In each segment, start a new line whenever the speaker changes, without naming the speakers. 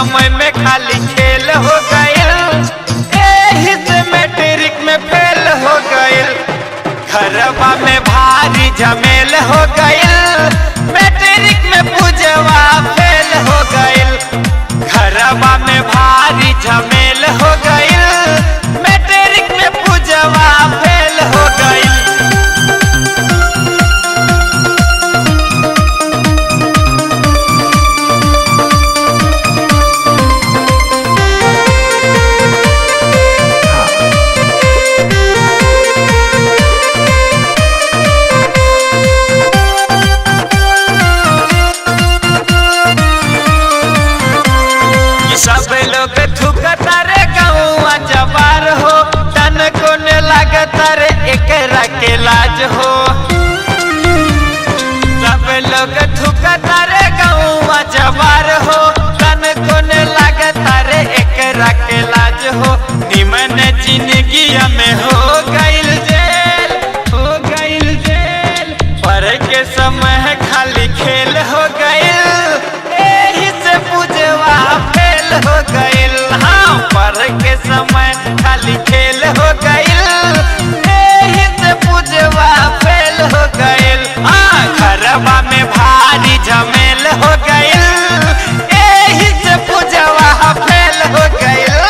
समय में खाली खेल हो गइल, एही से मैट्रिक में फेल हो गइल। घरवा में भारी झमेल हो गइल, मैट्रिक में पूजवा फेल हो गइल। घरवा में भारी झमेल हो गइल, मैट्रिक में पूजवा फेल हो गइल। सब लोग थूकता रे गौआ जवार हो, तन कोने लागता रे एकरा के लाज हो। सब लोग थूकता रे गौआ जवार हो, तन कोने लागता रे एकरा के लाज हो। निमन जिंदगी में हो गइल जेल, हो गइल जेल। पढ़े के समय खाली खेल हो गइल, एही से पूजवा फेल हो गइल। हाँ, पढ़ के समय खाली खेल हो गइल, एही से पूजवा फेल हो गइल। हाँ, घरवा में भारी झमेल हो गइल, एही से पूजवा फेल हो गइल।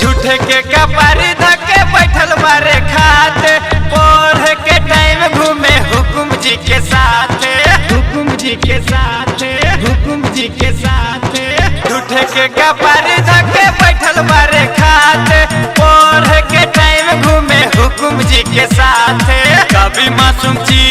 झूठे के कपारी धके बैठल बारे खाते, पढ़ के टाइम घूमे हुकुम जी के साथ, हुकुम जी के साथ, हुकुम जी के साथ। झूठे के कपारी धके बैठल बारे खाते, पढ़ के टाइम घूमे हुकुम जी के साथ। कभी मासूम जी